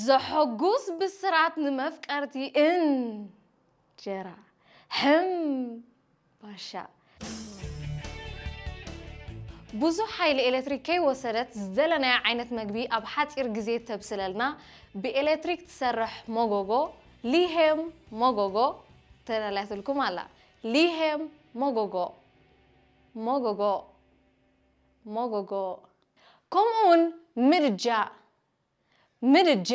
ዘሐጉስ ብስራት ንመፍቀርቲ እንጀራ ሕምባሻ። ብዙሕ ሓይሊ ኤሌክትሪክ ከይወሰደት ዝደለናዮ ዓይነት መግቢ ኣብ ሓፂር ግዜ ተብስለልና ብኤሌክትሪክ ትሰርሕ መጎጎ፣ ሊሄም መጎጎ፣ ተዳልያትልኩም ኣላ። ሊሄም መጎጎ፣ መጎጎ፣ መጎጎ። ከምኡ እውን ምድጃ፣ ምድጃ።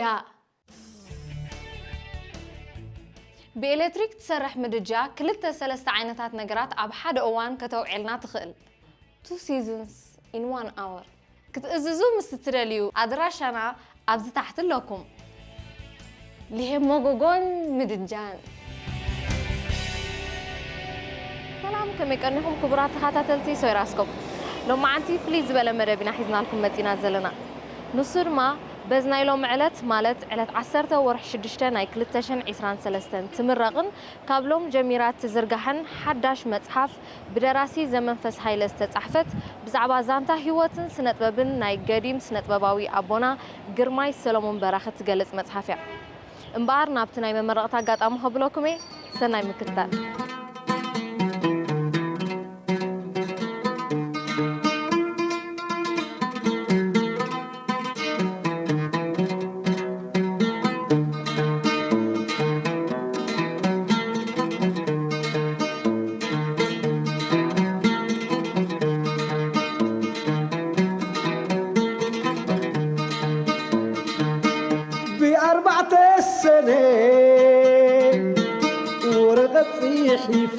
ብኤሌክትሪክ ትሰርሕ ምድጃ ክልተ ሰለስተ ዓይነታት ነገራት ኣብ ሓደ እዋን ከተውዕልና ትኽእል። Two seasons in one hour። ክትእዝዙ ምስ እትደልዩ ኣድራሻና ኣብዚ ታሕቲ ኣለኩም። ሊሄም መጎጎን ምድጃን። ሰላም፣ ከመይ ቀኒኹም ክቡራት ተኸታተልቲ ሶይራስኮፕ? ሎማዓንቲ ፍልይ ዝበለ መደብ ኢና ሒዝናልኩም መጺና ዘለና። ንሱ ድማ በዚ ናይ ሎሚ ዕለት ማለት ዕለት ዓሰርተ ወርሒ ሽዱሽተ ናይ ክልተ ሽሕን ዕስራን ሰለስተን ትምረቕን ካብ ሎም ጀሚራ ትዝርጋሕን ሓዳሽ መጽሓፍ ብደራሲ ዘመንፈስ ሃይለ ዝተጻሕፈት ብዛዕባ ዛንታ ህይወትን ስነጥበብን ናይ ገዲም ስነጥበባዊ ኣቦና ግርማይ ሰሎሞን በራኺ ትገልጽ መጽሓፍ እያ። እምበኣር ናብቲ ናይ መመረቕታ ኣጋጣሚ ከብለኩም እየ። ሰናይ ምክትታል። ብኣርባዕተ ሰነ ወረቐት ጽሒፈ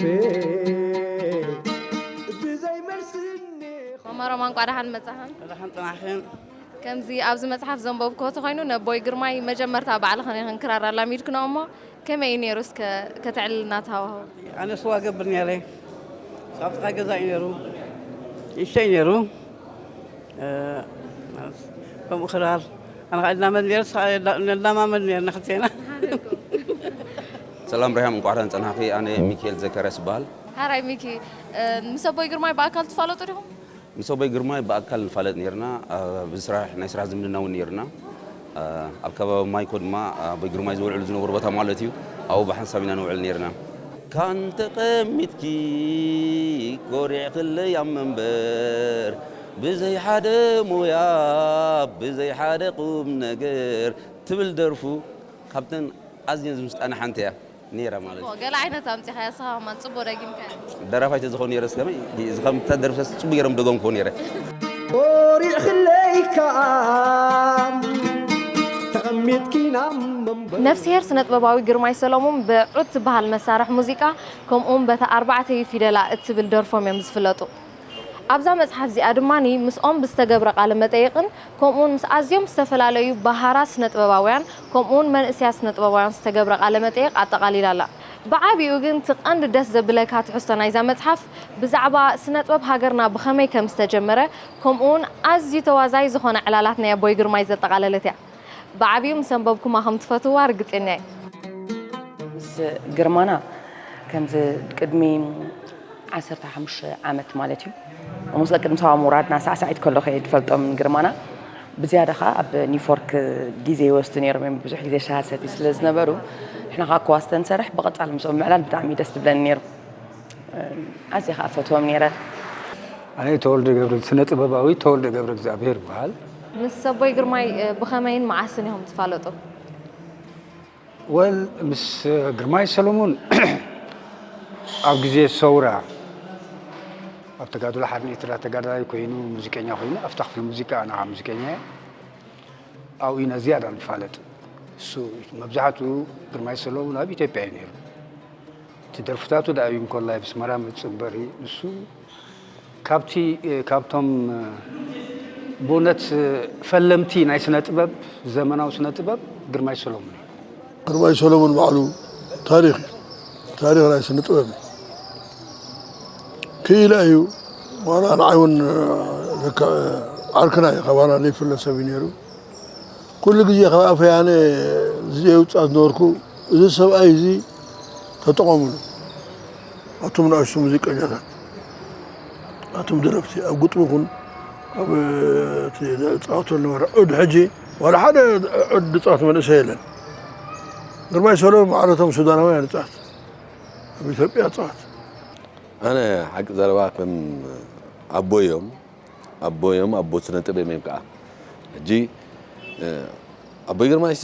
ብዘይ መልሲ እኒኤ። ማማ ሮማ፣ እንቋዕ ደሓን መጻኻን። ደሓን ጽናሕክን። ከምዚ ኣብዚ መጽሓፍ ዘንበብክዎ ተኾይኑ፣ ነቦይ ግርማይ መጀመርታ ባዕልኽን ኢኽን ክራር ኣላሚድክንኦ እሞ፣ ከመይ እዩ ነይሩ እስከ ከተዕልልና እቲ ሃዋህው? ኣነ ስዋ ገብር ነይረ። ሳብጥካ ገዛ እዩ ነይሩ። ይሸይ ነይሩ። እ፣ ከምኡ ክራር። ኣነ ኸዓ እላመድ ነይረ፣ ንሳ እላ-፣ ንላማመድ ነይርና ክልቴና። ሰላም ሪሃም፣ እንቋዕ ደህና ጸናሕኪ። ኣነ ሚካኤል ዘካርያስ እበሃል። ሃራይ ሚኪ፣ እ፣ ምስ ኣቦይ ግርማይ ብኣካል ትፋለጡ ዲኹም? ምስ ኣቦይ ግርማይ ብኣካል ንፋለጥ ነይርና። እ፣ ብስራሕ፣ ናይ ስራሕ ዝምድና እውን ነይርና። እ፣ ኣብ ከባቢ ማይኮ ድማ ኣቦይ ግርማይ ዝውዕሉ ዝነበሩ ቦታ ማለት እዩ። ኣብኡ ብሓንሳብ ኢና ንውዕል ነይርና። ካን ተቐሚጥኪ ኮሪዕክለይ ኣብ መንበር፣ ብዘይ ሓደ ሞያ፣ ብዘይ ሓደ ቁም ነገር ትብል ደርፉ ካብተን ኣዝየን ዝምስጣኒ ሓንቲ እያ ነይራ ማለት እዩ። ገለ ዓይነት ኣምጺኻያ ንስኻ ከማን ጽቡቕ ደጊምካያ። ደራፋይ ተዝኸውን ነይረ እስከ መይ-፣ እዚ ከምታ ደርፍስ ጽቡቕ ገይሮም ደገምክዎ ነይረ። ኮሪዕክለይ ከኣ ተቐሚጥኪ ናብ መንበር። ነፍስሄር ስነጥበባዊ ግርማይ ሰሎሙን ብዑ ትበሃል መሳርሒ ሙዚቃ፣ ከምኡውን በታ ኣርባዕተ ዩ ፊደላ እትብል ደርፎም እዮም ዝፍለጡ። ኣብዛ መጽሓፍ እዚኣ ድማ ምስኦም ብዝተገብረ ቃለ መጠይቕን ከምኡውን ምስ ኣዝዮም ዝተፈላለዩ ባህራት ስነጥበባውያን ከምኡውን መንእሰያት ስነጥበባውያን ዝተገብረ ቃለ መጠይቕ ኣጠቓሊላ ኣላ። ብዓቢኡ ግን እቲ ቀንዲ ደስ ዘብለካ ትሕዝቶ ናይዛ መጽሓፍ ብዛዕባ ስነጥበብ ሃገርና ብኸመይ ከም ዝተጀመረ ከምኡውን ኣዝዩ ተዋዛይ ዝኾነ ዕላላት ናይ ኣቦይ ግርማይ ዘጠቓለለት እያ። ብዓቢኡ ምስ ኣንበብኩማ ከም ትፈትውዋ ርግጸኛ እየ። ምስ ግርማና ከምዚ ቅድሚ ዓሰርተ ሓሙሽተ ዓመት ማለት እዩ። ኦሞስ ቅድሚ ሳዋ ምውራድና ሳዕሳዒት ከለኹ እየ ዝፈልጦም ግርማና። ብዝያዳ ኸዓ ኣብ ኒውፎርክ ግዜ ይወስዱ ነይሮም እዮም። ብዙሕ ግዜ ሻሂ ሰትዩ ስለ ዝነበሩ፣ ንሕና ኸዓ ክዋ ስለ ንሰርሕ ብቐጻሊ ምስኦም ምዕላል ብጣዕሚ እዩ ደስ ዝብለኒ ነይሩ። ኣዝየ ኸዓ እፈትዎም ነይረ። ኣነ ተወልደ ገብረ፣ ስነ ጥበባዊ ተወልደ ገብረ እግዚኣብሔር ይበሃል። ምስ ኣቦይ ግርማይ፣ እ፣ ብኸመይን መዓስን ኢኹም ትፋለጡ? ወል፣ ምስ ግርማይ ሰሎሞን ኣብ ግዜ ሰውራ ኣብ ተጋድሎ ሓርነት ኤርትራ ተጋዳላይ ኮይኑ፣ ሙዚቀኛ ኮይኑ፣ ኣብታ ክፍሊ ሙዚቃ ኣነ ኸዓ ሙዚቀኛ እየ። ኣብኡ ኢና ዝያዳ ንፋለጥ። እሱ መብዛሕትኡ ግርማይ ሰሎሙን ኣብ ኢትዮጵያ እዩ ነይሩ። እቲ ደርፍታቱ ደኣ እዩ እንኮላይ ብስመራ መጽእ እምበሪ፣ ንሱ ካብቲ፣ ካብቶም ብእውነት ፈለምቲ ናይ ስነ ጥበብ፣ ዘመናዊ ስነ ጥበብ ግርማይ ሰሎሙን እዩ። ግርማይ ሰሎሙን ባዕሉ ታሪኽ እዩ። ታሪኽ ናይ ስነ ጥበብ እዩ። ክኢላ እዩ። ዋላ ንዓይ እውን ለካ ዓርክና እዩ። ካባና ዘይፍለ ሰብ እዩ ነይሩ። ኩሉ ግዜ ካብ ኣፈይ ኣነ ዘየውፅኣ ዝነበርኩ፣ እዚ ሰብኣይ እዚ ተጠቐሙሉ። ኣቱም ንኣሽቱ ሙዚቀኛታት፣ ኣቱም ደረፍቲ፣ ኣብ ግጥሚ ይኹን ኣብ እቲ ዝፃወቱ ዝነበረ ዑድ ሕጂ ዋላ ሓደ ዑድ ዝፃወት መንእሰይ የለን። ግርማይ ሰሎሞን ማዕረቶም ሱዳናውያን ይፃወት፣ ኣብ ኢትዮጵያ ይፃወት። ኣነ ሓቂ ዘረባ ከም ኣቦዮም ኣቦዮም ኣቦ ስነ ጥበብ እዮም ከዓ። ሕጂ ኣቦይ ግርማይሲ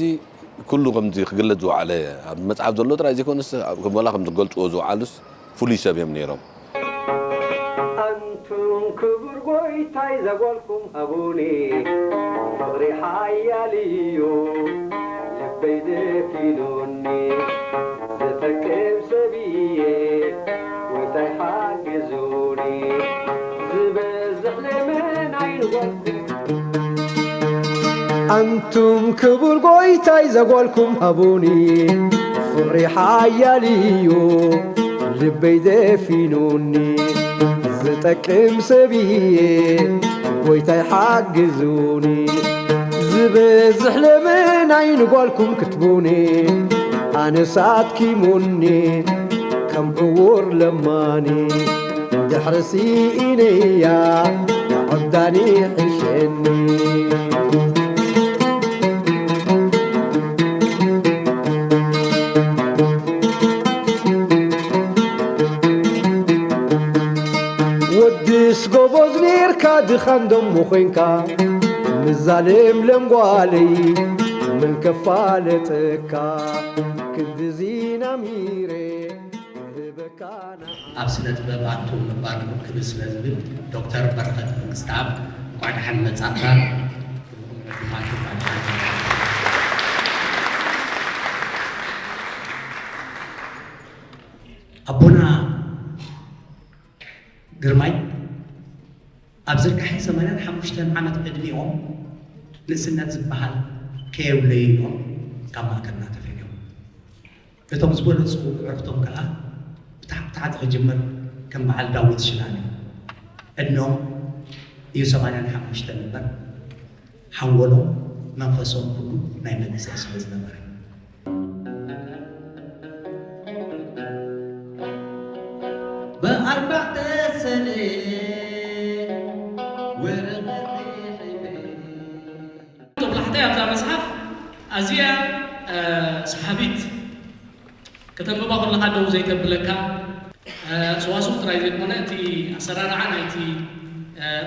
ኩሉ ከምዚ ክግለጽ ዝወዓለ ኣብ መጽሓፍ ዘሎ ጥራይ ዘይኮነስ ወላ ከም ዝገልጽዎ ዝወዓሉስ ፍሉይ ሰብ እዮም ነይሮም። ኣንቱም ክቡር ጎይታይ ዘጓልኩም ሃቡኒ፣ ፍቕሪ ሓያል እዩ ልበይ ደፊኑኒ፣ ዝጠቅም ሰብ እየ ጎይታይ ሓግዙኒ፣ ዝበዝሕ ለመናይ ንጓልኩም። ኣንቱም ክቡር ጎይታይ ዘጓልኩም ሃቡኒ፣ ፍቕሪ ሓያል እዩ ልበይ ደፊኑኒ፣ ዝጠቅም ሰብ እየ ጎይታይ ሓግዙኒ፣ ዝበዝሕ ለመናይ ንጓልኩም ክትቡኒ፣ ኣነስ ኣድኪሙኒ ከም ዕዉር ለማኒ፣ ድሕሪ ስኢነያ ዓዳኒ ሕሸኒ። ወድስ ጎቦዝ ኔርካ ድኻን ደሞ ኮንካ፣ ምዛለም ለምጓለይ መን ከፋለጠካ፣ ክንድዚ ናሚረ ክህበካ ንዓ። ኣብ ስነ ጥበብ ኣቱም ምባል ክብል ስለ ዝብል ዶክተር በረኸት መንግስተኣብ እንኳዕ ደሓን መጻእካ። ኣቦና ግርማይ ኣብ ዝርጋሐ ሰማንያን ሓሙሽተን ዓመት ዕድሚኦም ንእስነት ዝበሃል ከየብለዩ እዮም ካብ ማእከልና ተፈልዮም። እቶም ዝበለጹ ኣዕሩኽቶም ከኣ ብታሕቲ ታሕቲ ክጅምር ከም በዓል ዳዊት ሽላን እዩ። ዕድሚኦም እዩ ሰማንያን ሓሙሽተን እምበር ሓንጎሎም መንፈሶም ኩሉ ናይ መንእሰይ ስለ ዝነበረ። ብኣርባዕተ ሰለ ወረቐት ሒዘ። ቶብላሕተይ ኣብዛ መጽሓፍ ኣዝያ ሰሓቢት፣ ከተንብባ ከለኻ ደው ዘይተብለካ፣ ሰዋስው ጥራይ ዘይኮነ እቲ ኣሰራርዓ ናይቲ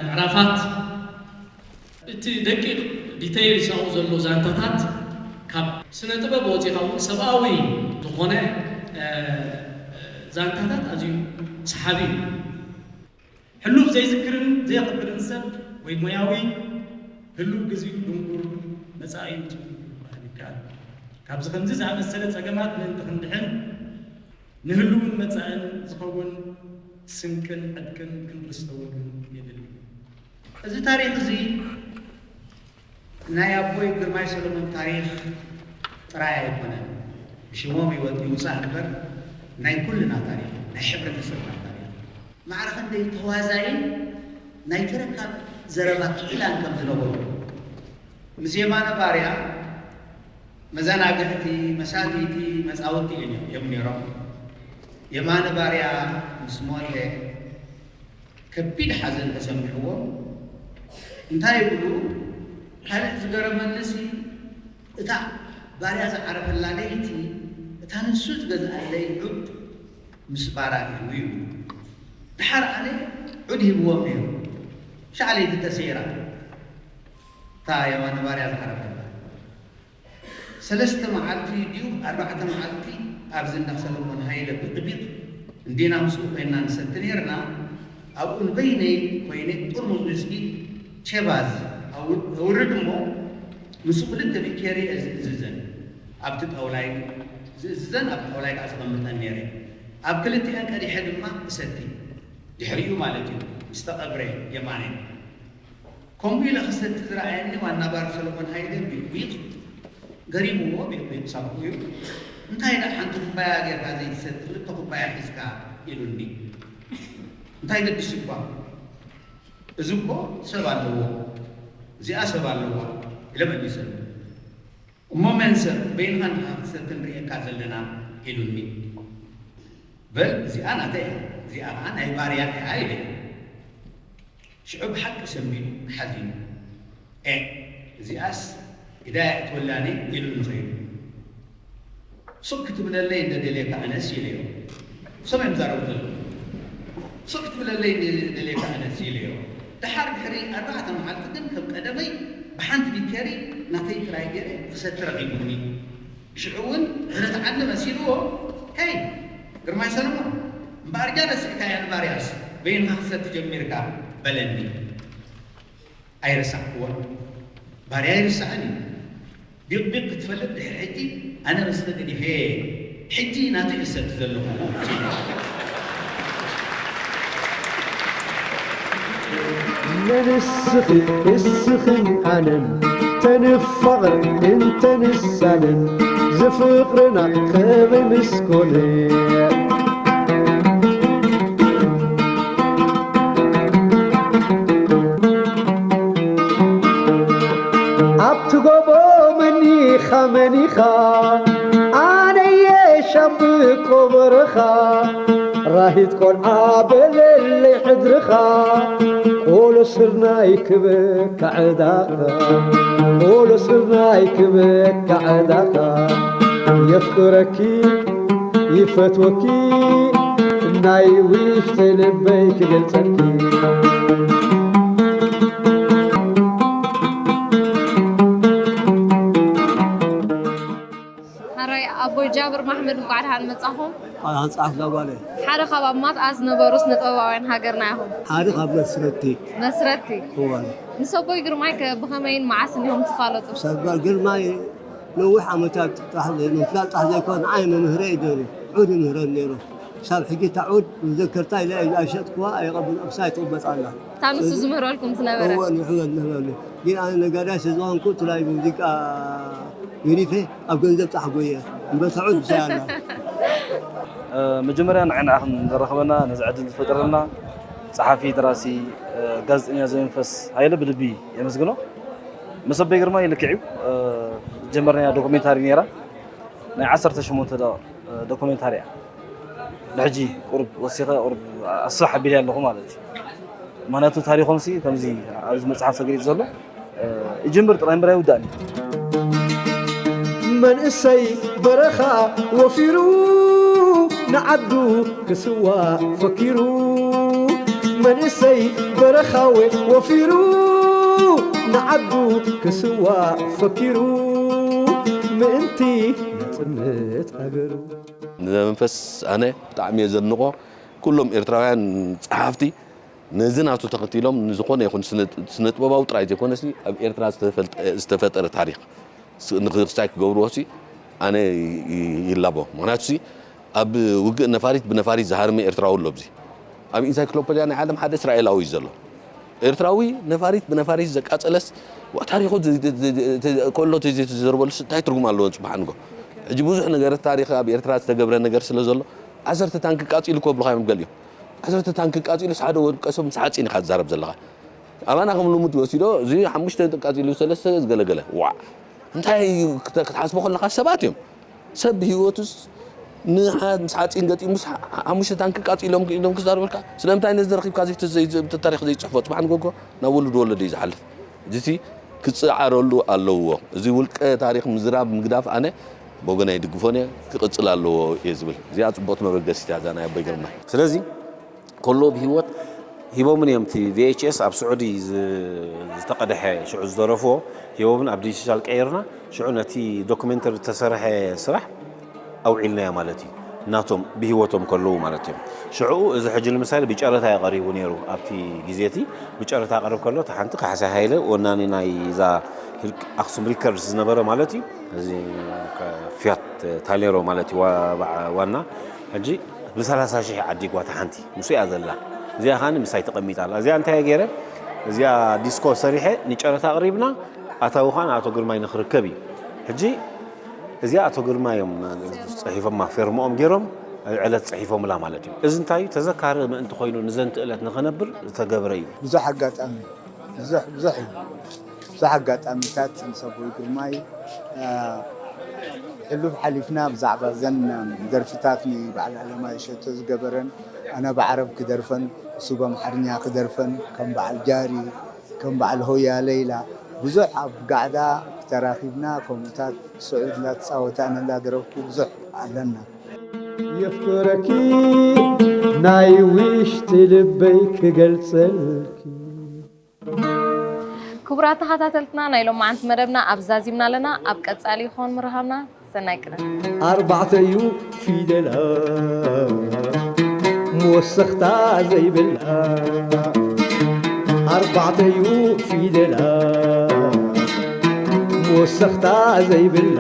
ምዕራፋት፣ እቲ ደቂቕ ዲተይልስ ኣብኡ ዘሎ ዛንታታት ካብ ስነ ጥበብ ወፂኻ እውን ሰብኣዊ ዝኾነ ዛንታታት ኣዝዩ ሰሓቢ እዩ። ሕሉፍ ዘይዝክርን ዘየኽብርን ሰብ ወይ ሞያዊ ህሉው ግዚኡ ድንጉር መጻኢኡ ጽቡቕ ክበሃል ይከኣል። ካብዚ ከምዚ ዝኣመሰለ ጸገማት ምእንቲ ክንድሕን ንህሉውን መጻእን ዝኸውን ስንቅን ዕጥቅን ክንርስተወሉ የድሊ። እዚ ታሪኽ እዚ ናይ ኣቦይ ግርማይ ሰሎሞን ታሪኽ ጥራይ ኣይኮነን። ብሽሞም ይወ- ይውጻእ እምበር ናይ ኩልና ታሪኽ፣ ናይ ሕብረተሰብና ታሪኽ። ማዕረ ክንደይ ተዋዛኢን ናይ ተረካብ ዘረባ ክኢላን ከም ዝነበሩ ምስ የማነ ባርያ መዘናግዕቲ፣ መሳጢቲ፣ መጻወቲ እዮም ነይሮም። የማነ ባርያ ምስ ሞተ ከቢድ ሓዘን ተሰሚዕዎም እንታይ ይብሉ? ካልእ ዝገረመኒሲ እታ ባርያ ዝዓረፈላ ለይቲ እታ ንሱ ዝገዝኣለይ ዑድ ምስ ባራ እዩ ይብሉ። ደሓር ኣነ ዑድ ሂብዎም ነይሩ። ሻዕ ለይቲ ተሰይራ እታ የማነ ባርያ ዝዓረፈላ። ሰለስተ መዓልቲ ድዩ ኣርባዕተ መዓልቲ ኣብዚ እንዳ ሰለሞን ሃይለ ብቕቢቕ እንዴና ምስኡ ኮይንና ንሰቲ ነይርና። ኣብኡ ንበይነይ ኮይነ ጥርሙዝ ዊስኪ ቼቫዝ ኣው- ኣውርድ እሞ ምስኡ ክልተ ቢኬሪ እየ ዝእዝዘን ኣብቲ ጣውላይ ዝእዝዘን ኣብቲ ጣውላይ ከዓ ዘቐምጠን ነይረ። ኣብ ክልቲአን ቀዲሐ ድማ እሰቲ። ድሕሪኡ ማለት እዩ ምስ ተቐብረ የማነ። ከምኡ ኢለ ክሰቲ ዝረኣየኒ ዋና ባር ሰሎሞን ሃይለ ቢቢት ገሪምዎ ቤት ሳብኡ እዩ። እንታይ ደኣ ሓንቲ ኩባያ ጌርካ ዘይትሰቲ ክልተ ኩባያ ሒዝካ ኢሉኒ። እንታይ ገዲሱኳ እዚ እኮ ሰብ ኣለዎ እዚኣ ሰብ ኣለዋ ኢለ መሊሰሉ። እሞ መን ሰብ በይንኻ እንዲኻ ክትሰቲ ንርእየካ ዘለና ኢሉኒ። በል እዚኣ ናተይ እያ እዚኣ ኸዓ ናይ ባርያ እያ ኢለ። ሽዑ ብሓቂ ሰንቢዱ ሓዚኑ። ኤ፣ እዚኣስ ግዳይ ኣእትወላኒ ኢሉ ንኸይዱ። ሱቕ ክትብለለይ እንደ ደልየካ ኣነስ ኢለዮ። እሶም እዮም ዛረቡ ዘለዉ። ሱቕ ክትብለለይ እንደ ደልየካ ኣነስ ኢለዮ። ደሓር ድሕሪ ኣርባዕተ መዓልቲ ግን ከም ቀደመይ ብሓንቲ ቢኬሪ ናተይ ጥራይ ገይረ ክሰቲ ረኺቡኒ። ሽዑ እውን ዝረትዓኒ መሲልዎ፣ "ሄይ ግርማይ ሰለሞን፣ እምበኣር እጃ ረሲዕካያ ንባርያስ በይንኻ ክትሰቲ ጀሚርካ?" በለኒ። ኣይረሳዕክዎን። ባርያ ኣይርሳዕን እዩ። ቢቕ ቢቕ ክትፈልጥ ድሕሪ ሕጂ ኣነ መስተ ገዲፈ እየ። ሕጂ ናቱ እየ ዝሰቲ ዘለኹ። ንስኺ ንስኽን ኣነን ተንፋቐር እንተንሳነን ዝፍቕርና ከመይ ምስኮነ። ኣብቲ ጎቦ መኒኻ መኒኻ ኣነየ ሻምብቆ በረኻ ራሂት ቆልዓ በለለይ ሕድርኻ ቆሎ ስርናይ ክበካ ዕዳኻ ቆሎ ስርናይ ክበካ ዕዳኻ የፍቅረኪ ይፈትወኪ ናይ ውሽጢ ልበይ ክገልጸኪ። ሓራይ ኣቦይ ጃብር ማሕመድ እንኳዕ ደሓን መጻኹም። ኣንጻፍ ዛጓለ ሓደ ካብ ኣብ ማትኣ ዝነበሩ ስነ ጥበባውያን ሃገርና ኢኹም። ሓደ ካብ መስረቲ መስረቲ። እዋን ንሰቦይ ግርማይ ከ ብኸመይን መዓስን ኢኹም ትፋለጡ? ሰባ ግርማይ ነዊሕ ዓመታት ጥራሕ ምፍላጥ ጥራሕ ዘይኮነ፣ ንዓይ መምህረይ እዩ ነይሩ። ዑድ ይምህረኒ ነይሩ። ክሳብ ሕጂ እታ ዑድ መዘከርታ ኢለ ኣይሸጥኩዋ፣ ኣይቐብን፣ ኣብሳ ትቕመጥ ኣላ። እታ ንሱ ዝምህረልኩም ዝነበረ? እወ፣ ንሕወት ምህረሉ። ግን ኣነ ነጋዳይ ስለ ዝኾንኩ፣ እቲ ናይ ሙዚቃ ገዲፈ ኣብ ገንዘብ ጥራሕ ጎየ። እምበር እታ ዑድ ብሳይ ኣላ። እ፣ መጀመርያ ንዓይ ንዓኽን ዘራኸበና፣ ነዚ ዕድል ዝፈጠረልና ጸሓፊ፣ ደራሲ፣ እ፣ ጋዜጠኛ ዘመንፈስ ሃይለ ብልቢ የመስግኖ። መሰበይ ግርማይ ልክዕ እዩ። እ፣ ዝጀመርናያ ዶኩሜንታሪ ነይራ። ናይ ዓሰርተ ሸሞንተ ደቂቕ፣ እ፣ ዶኩሜንታሪ እያ። ንሕጂ ቁሩብ ወሲኸ ቁሩብ ኣስፍሕ ኣቢለ ኣለኹ ማለት እዩ። ምኽንያቱ ታሪኾምሲ ከምዚ ኣብዚ መጽሓፍ ተገሊጹ ዘሎ፣ እ፣ ይጅምር ጥራይ እምበር ኣይውዳእን እዩ። መንእሰይ በረኻ ወፊሩ ንዓዱ ክስዋእ ፈኪሩ። መንእሰይ በረኻወ ወፊሩ ንዓዱ ክስዋእ ፈኪሩ። ምእንቲ ናጽነት ሃገሩ። ንዘመንፈስ ኣነ ብጣዕሚ እየ ዘድንቖ። ኩሎም ኤርትራውያን ጸሓፍቲ ነዚ ናቱ ተኸቲሎም ንዝኾነ ይኹን ስነ-፣ ስነ-ጥበባዊ ጥራይ ዘይኮነሲ ኣብ ኤርትራ ዝተፈልጠ-፣ ዝተፈጠረ ታሪኽ ስ-፣ ንክስታይ ክገብርዎሲ ኣነ ይ-፣ ይ-፣ ይላቦ። ምኽንያቱሲ ኣብ ውግእ ነፋሪት ብነፋሪት ዝሃርመ ኤርትራዊ ኣሎ ኣብዚ። ኣብ ኢንሳይክሎፐድያ ናይ ዓለም ሓደ እስራኤላዊ እዩ ዘሎ። ኤርትራዊ ነፋሪት ብነፋሪት ዘቃጸለስ ዋ-፣ ታሪኹ ዝ-፣ ዝ-፣ ዝ-፣ ዝ-፣ ከሎ ተዘይተዘርበሉስ እንታይ ትርጉም ኣለዎ? ጽባሕ ንጎ። ሕጂ ብዙሕ ነገር ታሪኽ ኣብ ኤርትራ ዝተገብረ ነገር ስለ ዘሎ ዓሰርተ ታንኪ ቃጺሉ ክብሉኻ እዮም ገሊኦም። ዓሰርተ ታንኪ ቃጺሉስ ሓደ ውልቀ ሰብ ምስ ሓጺን ኢኻ ትዛረብ ዘለኻ። ኣባና ከም ልሙድ ወሲዶ፣ እዚ ሓሙሽተ ቃጺሉ ሰለስተ ዝገለገለ። ዋዕ! እንታይ እዩ ክተ-፣ ክትሓስቦ ከለኻ ሰባት እዮም። ሰብ ብህይወቱስ ንሓ-፣ ምስ ሓጺን ገጢሙስ ሓ-፣ ሓሙሽተ ታንኪ ቃጺሎም ኢሎም ክዛረበልካ፣ ስለምንታይ ነዚ ረኺብካ ዘይተ-፣ ዘይ-፣ ዘይ-፣ ታሪኽ ዘይጽሕፎ? ጽባሕ ንጎጎ ናብ ወለዶ ወለዶ እዩ ዝሓልፍ። እዚሲ ክጽዓረሉ ኣለዎ። እዚ ውልቀ ታሪኽ ምዝራብ ምግዳፍ ኣነ ብወገነይ ኣይድግፎን እየ፣ ክቕጽል ኣለዎ እየ ዝብል። እዚኣ ጽቡቕቲ መበገሲት እያ እዛ ናይ ኣቦይ ግርማይ። ስለዚ ከሎ ብህይወት ሂቦምን እዮም። እቲ ቪኤችኤስ ኣብ ስዑዲ ዝ-፣ ዝተቐድሐ ሽዑ ዝደረፍዎ ሂቦምን ኣብ ዲጂታል ቀይርና ሽዑ ነቲ ዶክመንተሪ ዝተሰርሐ ስራሕ ኣውዒልናዮ ማለት እዩ። ናቶም ብህይወቶም ከለዉ ማለት እዮም። ሽዑ እዚ ሕጂ ንምሳሌ ብጨረታ እዩ ቀሪቡ ነይሩ። ኣብቲ ግዜ እቲ ብጨረታ ቀርብ ከሎ እታ ሓንቲ ካሕሳይ ሃይለ ወናኒ ናይ እዛ ሂል-፣ ኣክሱም ሪከርድስ ዝነበረ ማለት እዩ። እዚ ከ-፣ ፊያት ታሌሮ ማለት እዩ ዋ-፣ ዋ-፣ ዋና። ሕጂ ብሰላሳ ሺሕ ዓዲግዋ እታ ሓንቲ ምስኡ እያ ዘላ። እዚኣ ኸኣኒ ምሳይ ተቐሚጣ ኣላ። እዚኣ እንታይ እየ ገይረ? እዚኣ ዲስኮ ሰሪሐ ንጨረታ ኣቕሪብና ኣታዊ ኸኣ ንኣቶ ግርማይ ንኽርከብ እዩ። ሕጂ እዚኣ ኣቶ ግርማይ እዮም ጽሒፎማ፣ ፌርምኦም ገይሮም ዕለት ጽሒፎምላ ማለት እዩ። እዚ እንታይ እዩ? ተዘካሪ ምእንቲ ኮይኑ ንዘንቲ ዕለት ንኸነብር ዝተገብረ እዩ። ብዙሕ ኣጋጣሚ፣ ብዙሕ፣ ብዙሕ እዩ። ብዙሕ ኣጋጣሚታት ምስ ኣቦይ ግርማይ፣ እ፣ ሕሉፍ ሓሊፍና ብዛዕባ ዘን ደርፍታት ንበዓል ኣለማየሁ እሸቱ ዝገበረን፣ ኣነ ብዓረብ ክደርፈን፣ እሱ ብኣምሓርኛ ክደርፈን፣ ከም በዓል ጃሪ፣ ከም በዓል ሆያ ለይላ፣ ብዙሕ ኣብ ጋዕዳ ተራኺብና፣ ከምኡታት ስዑድ እናተጻወተ ኣነ እናደረፍኩ ብዙሕ ኣለና። የፍቅረኪ ናይ ውሽጢ ልበይ ክገልጸልኪ። ክቡራት ተኸታተልትና፣ ናይ ሎማዓንቲ መደብና ኣብ ዛዚምና ኣለና። ኣብ ቀጻሊ ይኾን ምርኻብና። ሰናይ ቅነ። ኣርባዕተዩ ፊደላት መወሰኽታ ዘይብላ። ኣርባዕተዩ ፊደላት መወሰኽታ ዘይብላ።